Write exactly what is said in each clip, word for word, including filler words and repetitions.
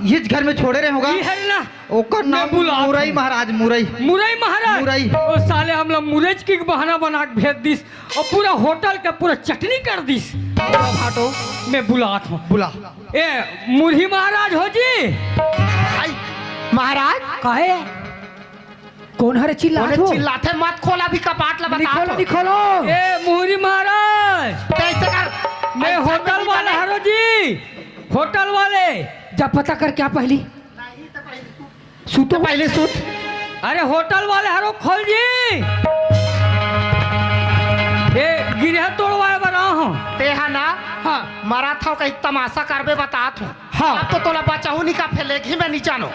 इस घर में छोड़े रहे होगा। ये है ना। ओकर मैं नाम बुलात मुरई हूँ। महाराज, मुरई। मुरई महाराज? मुरई। ओ साले हमला मुरई के बहाना बना के भेज दिस और पूरा होटल के पूरा चटनी कर दिस। बुला भाटो। मैं बुलात हूँ। बुला। ए, मुरही महाराज हो जी। आई, महाराज। काहे? कोन हरे चिल्लात कोने हो? चिल्लाथे? मत खोला भी कपाट ला, बता निकलो, तो। निकलो। ए, मुरही महाराज। कैसे कर? मैं ऐसा होटल नहीं वाला जाने। हरो जी। होटल वाले। जा पता कर क्या पहली। सूतो पहले सूत। अरे होटल वाले हरो खोल जी। ए, गिरह तोड़वाए बर आए हँव। ते हा ना? हाँ। मरा था कहीं तमाशा करबे बतात हूँ। हाँ। अब तो तोला बचाऊ नहीं का फेले घी में नीचा नो।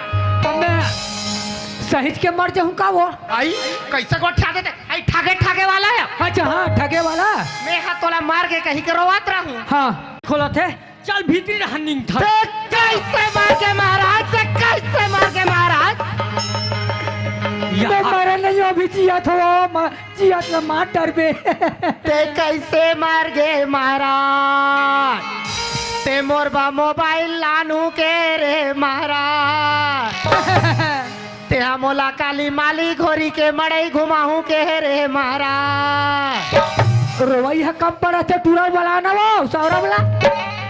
तो मैं सहिज के मर जाऊँ का वो? आई, कैसे गोठिया देते? आई, ठगे, ठगे वाला है। अच्छा, हाँ, ठगे वाला। मैं हा तोला मार के कहीं के रोवात रहूँ। हाँ, खोला थे। चल भीतरी रहा निंगथा। ते कैसे मार के महाराज? ते कैसे मार के महाराज? मैं मरे नहीं हूँ, अभी जियत हूँ, म-, जियत ला मार डरबे। ते कैसे मार गे महाराज? ते मोर बा मोबाइल लानू के रे महाराज। तेहा मोला काली माली घोरी के मड़ई घुमाहूँ के हे रे महाराज। रोवई ह कम पड़त हे, टूरा वाला ना वो, सौरा वाला।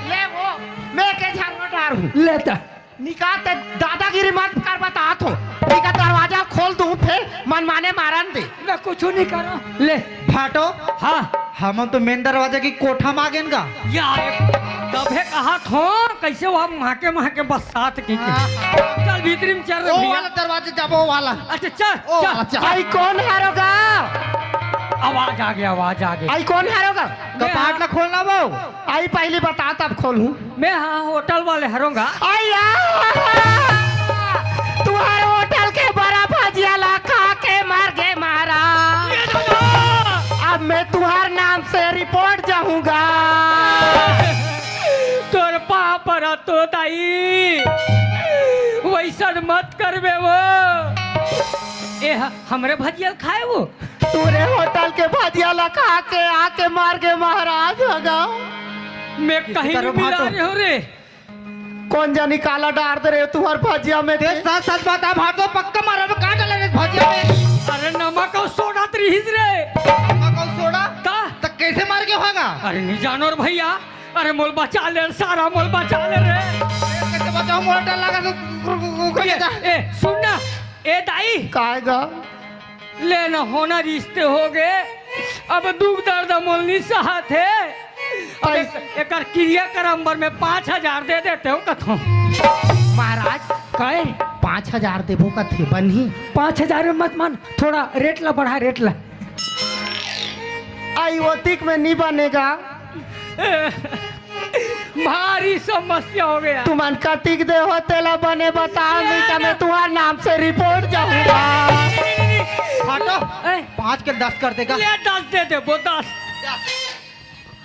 ले वो, मैं के झरना डार हूँ। ले त। निकाल ते दादागिरी मत कर, बतात हूँ। निका दरवाजा खोल दूँ, फिर मनमाने मारन दे। मैं कुछ नहीं करो। ले। भाटो। हाँ। हमन तो मेन दरवाजा की कोठा म आ गेन गा। यार, तभे कहा थो, कैसे वो महके महके बरसात के। हाँ, हाँ। चल भीतरी में चल रे ओ भैया। वाला दरवाजा जाबो, ओ वाला। अच्छा, चल, ओ चल, वाला, चल। चल। आई कोन हरो गा? आवाज आ गया, आवाज आ गया। आई कोन हरो गा? मैं कपाट हाँ। ना खोलना वो। आई पहली बता, तब खोलूं। मैं हाँ होटल वाले हरो गा। अय्या! तुहार होटल के बड़ा भजिया ला खा के मर गे महाराज। ये दादा! अब मैं तुहार नाम से रिपोर्ट जाहूँगा। तोर पाँव परत हों दाई, वैसन मत करबे वो। ए ह-, हमरे भजिया ल खाए वो। तोरे होटल के भजिया ला खा के आके मर गे महाराज हो गा। मैं कहीं करो नहीं मिला भाटो। रहे हूँ रे। कोन जनी काला डार दे रहे हो तुहार भजिया में ते ते? सच सच बता भाटो, पक्का मारा में का डाले रे भजिया में? अरे नमक अउ सोडा त रिहिस रे। नमक अउ सोडा? का? त कैसे मर गे होगा? अरे नहीं जानो रे भैया, अरे मोला बचा ले सारा, मोला बचा ले रे। अरे कैसे बचाऊं, मोला डर लगा तो उ-, उ-, उ-, उखड़ ए, जाता। ए, सुन ना, ए दाई। काय गा? ले न होना रिश्ते हो गए, अब दुख दर्द मोल नहीं सहत हे। अब एक, एकर क्रियाकर्म बर मैं पाँच हजार दे देते हूँ कथों। महाराज, काय? पाँच हजार देबो कथे, बनही? पाँच हजार में मत मान, थोड़ा रेट ला बढ़ा, रेट ला। आई ओतिक में नहीं बनेगा। भारी समस्या हो गया। तुमन कतिक दे हो तेला बने बताओ, नहीं तो मैं तुम्हार नाम से रिपोर्ट जाहूँगा। हटो। ए। पाँच के दस कर देगा। ले दस दे दे, वो दस।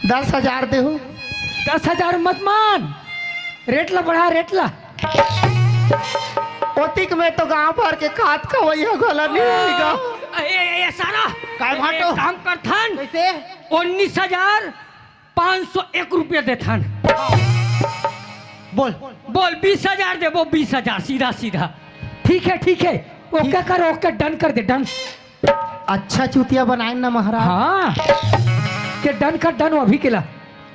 दस हजार दे हो। दस हजार मत मान, रेट ला बढ़ा, रेट ला। ओतिक में तो गांव भर के खात खवई हो गला नहीं होगा। ए, ए, ए, सारा। काय ए, भाटो? एक काम करथन। कैसे? उन्नीस हजार पाँच सौ एक रुपया देथन। बोल। बोल, बीस हजार देबो, बीस हजार, सीधा सीधा। ठीक है, ठीक है, ओके ठीक। कर, ओके, डन कर दे, डन। अच्छा चूतिया बनाए ना महाराज। हाँ, के डन कर, डन अभी के ला।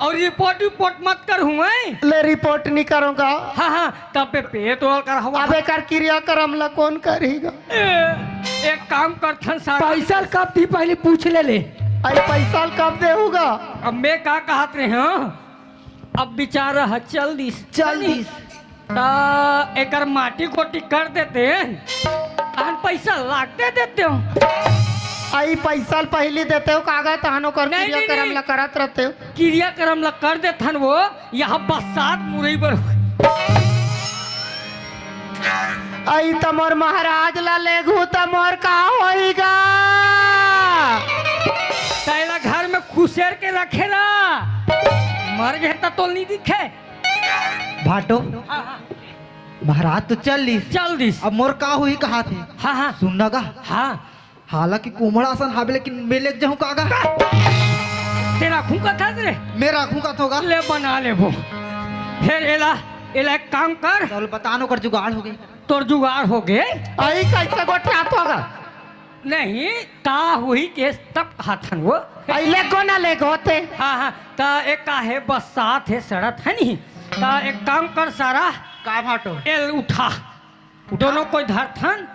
और रिपोर्ट, रिपोर्ट मत कर हुए। ले रिपोर्ट नहीं करूँगा। हाँ, हाँ, तब पे पेट वाल कर हवा। अब एकर क्रियाकर्म ला कौन करेगा? ए, एक काम करथन सारा। पैसा कब दी पहले पूछ ले ले। अरे पैसा कब देहूगा? अब मैं का कहत रहे हूँ, अब बेचारा ह चल दिस। चल दिस। त एकर माटी गोटी कर देते, तहन पैसा लागते देते हो। आई पैसा ल पहली देते हो कागज, तहन ओकर नहीं, नहीं, क्रियाकर्म नहीं। ला करत रहते हो। क्रियाकर्म ला कर देथन वो, यहाँ बरसात मुरई बर। आई त मोर महाराज ला लेगहू त मोर का होई गा? तैला घर में खुसेर के रखे रहा, मर गए त तोल नहीं दिखे। भाटो, हाँ, हाँ। महाराज तो चल दिस। चल दिस। अब मोर का होई कहा थे? हाँ, हाँ। सुन ना गा। हाँ। हालांकि कुमड़ा असन हाबे, लेकिन मैं लेके जाहूँ का गा? तेरा खूं का था रे? मैं राखूं का थोगा। ले बना ले वो। फिर एला एला एक काम कर। चल, बतानो कर जुगाड़ हो गे। तोर जुगाड़ हो गे? अई कइसे गोठियात होगा? नहीं, का हुई केस तब हाथन वो। अई लेगो ना लेगो ते। हाँ, हाँ, त एक का हे, बस्सात हे, सड़त हे नहीं। त एक काम कर सारा। का भाटो? एल उठा। उठा। दोनों कोई धरथन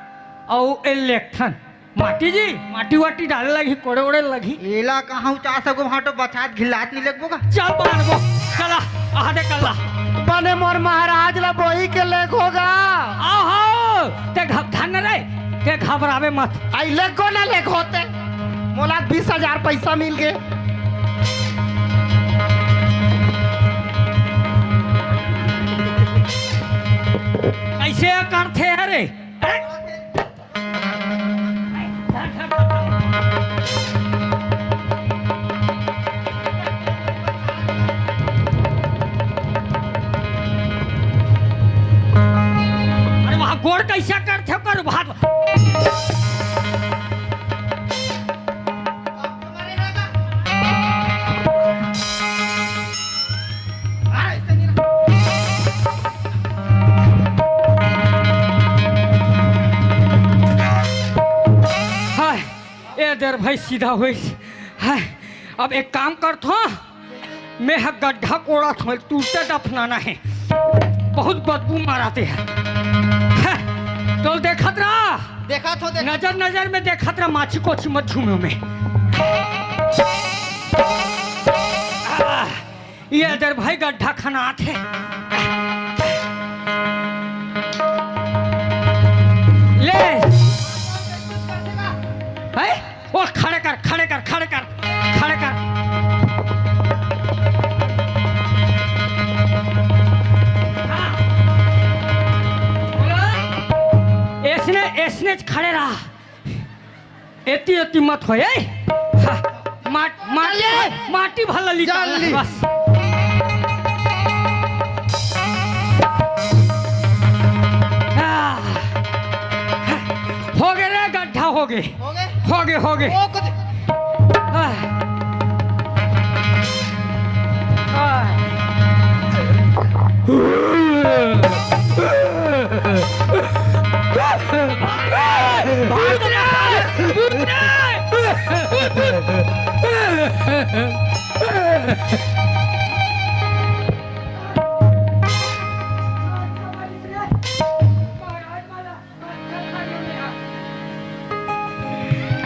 अउ एल लेगथन। माटी जी, माटी वाटी डाले लगही, कोड़े ओड़े लगही। एला कहाँ उचा सको भाटो, बछात घिलात नहीं लगबो का? चल बांधबो, चला, आहा दे कल्ला। बने मोर महाराज ला बोही के लेगो गा। आहो, ते घब-, धन रे, ते घबरावे मत। अई लेगो ना लेगो ते। मोला बीस हजार पैसा मिल गे। कइसे करथे हरे? अरे वहाँ गोड़ कइसे करथे ओकर भात। हाय, ए दर भाई सीधा होइस। हाय, अब एक काम करथों, मैं ह गड्ढा कोड़त हों, टूटे दफनाना हे, बहुत बदबू मारत हे। हाय, तोल देखत रहा, देखत हो, देखत। नजर नजर में देखत रहा, माछी कोछी मत झूमे में। आह, ये इधर भाई गड्ढा खनात हे। ले। हैं? ओ, खड़े कर, खड़े कर, खड़े कर, खड़े कर। हाँ। बोलो। ऐसने, ऐसने खड़े रहा। एती, एती मत होय, ए? हा, माट-, माटी, जल्दी। माटी भला निकाल जल्दी। बस। आ, हो गे रे, गड्ढा हो गे। हो गे? हो गे, हो गे। ओ, कुछ आ। आ। भाग रे! भूत रे!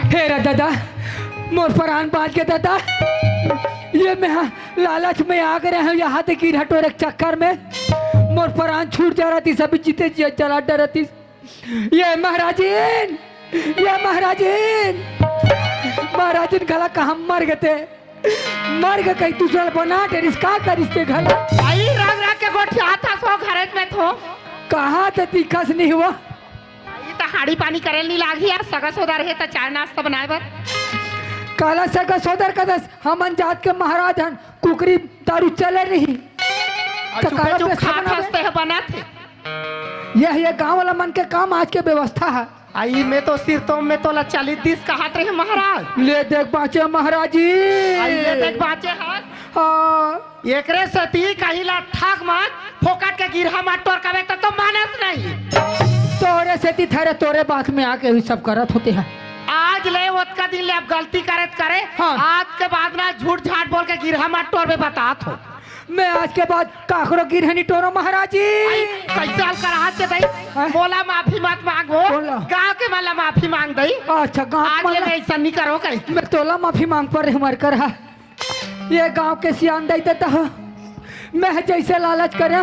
हे रे दादा, मोर परान बाच गे दादा। ये मैं हा लालच में आ गे रहेंव, यहाँ ते गिरहा टोरे के चक्कर में मोर परान छूट जा रहा थी, सभी जीते जी चला डरती। ये महाराजिन, ये महाराजिन, महाराजिन घला कहाँ मर गे ते? मर गे कहीं दूसरा ल बना डरिस, का करिस ते घला? अई रंग रंग के गोठियात हस ओ घरेच में तो। कहाँ ते दिखस नहीं हुआ? अई त हाड़ी पानी करे ल नहीं लागही यार, सगा सोदर हे त चाय नाश्ता बनाए बर। काला सगा सोदर कदस, हमन जात के महाराज हन, कुकरी दारू चले नहीं। अउ त चुपे काला चुप बेस्ता खात बनावे? हस ते ह बनात हे। यह ये गांव वाला मन के काम आज के व्यवस्था है। आई मैं तो सिर तो मैं तोला चालीस दिस कहत रहे महाराज। ले देख बाँचे महाराज जी। आई ले देख बाँचे हस। हाँ। एकरे सेती कहीं ला ठग मत, फोकट के गिरहा मत टोर कबे त तो मानस नहीं। तोरे सेती थरे तोरे बात में आके भी सब करत होते हैं। आज ले ओतका दिन ले अब गलती करत करे, हाँ। आज के बाद ना झूठ झाट बोल के गिरहा मत टोरबे बतात हो। मैं आज के बाद काकरो गिरहा नहीं टोरो महाराज जी। आई, कैसे हल कर हाथ से दई? हाँ? मोला माफी मत मांगो। बोला। गाँव के मन ला माफी मांग दई। अच्छा, गाँव आज मन ले ला। मैं ऐसा नहीं करो कहीं। मैं तोला माफी मांग पर हमार कर हा। ये गाँव के सियान दई देता हो। मैं जैसे लालच करे,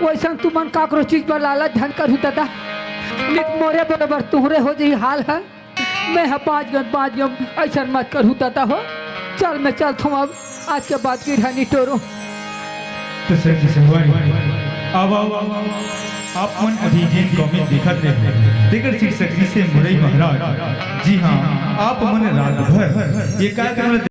वैसन तुमन काकरो चीज पर लालच धन करू दादा। नित मोरे बरोबर तुहरे हो जही हाल है। मैं ह बाँच गेंव, बाँच गेंव, अइसन मत करहू दादा हो। चल, मैं चलत हँव अब, आज के बाद गिरहा नी टोरो। त संगी संगवारी, अब, अब आप मन अभी जेन कॉमेडी देखत रहे, तेकर शीर्षक रिहिसे मुरई महाराज। जी हाँ, आप मन रात भर ये कार्यक्रम ल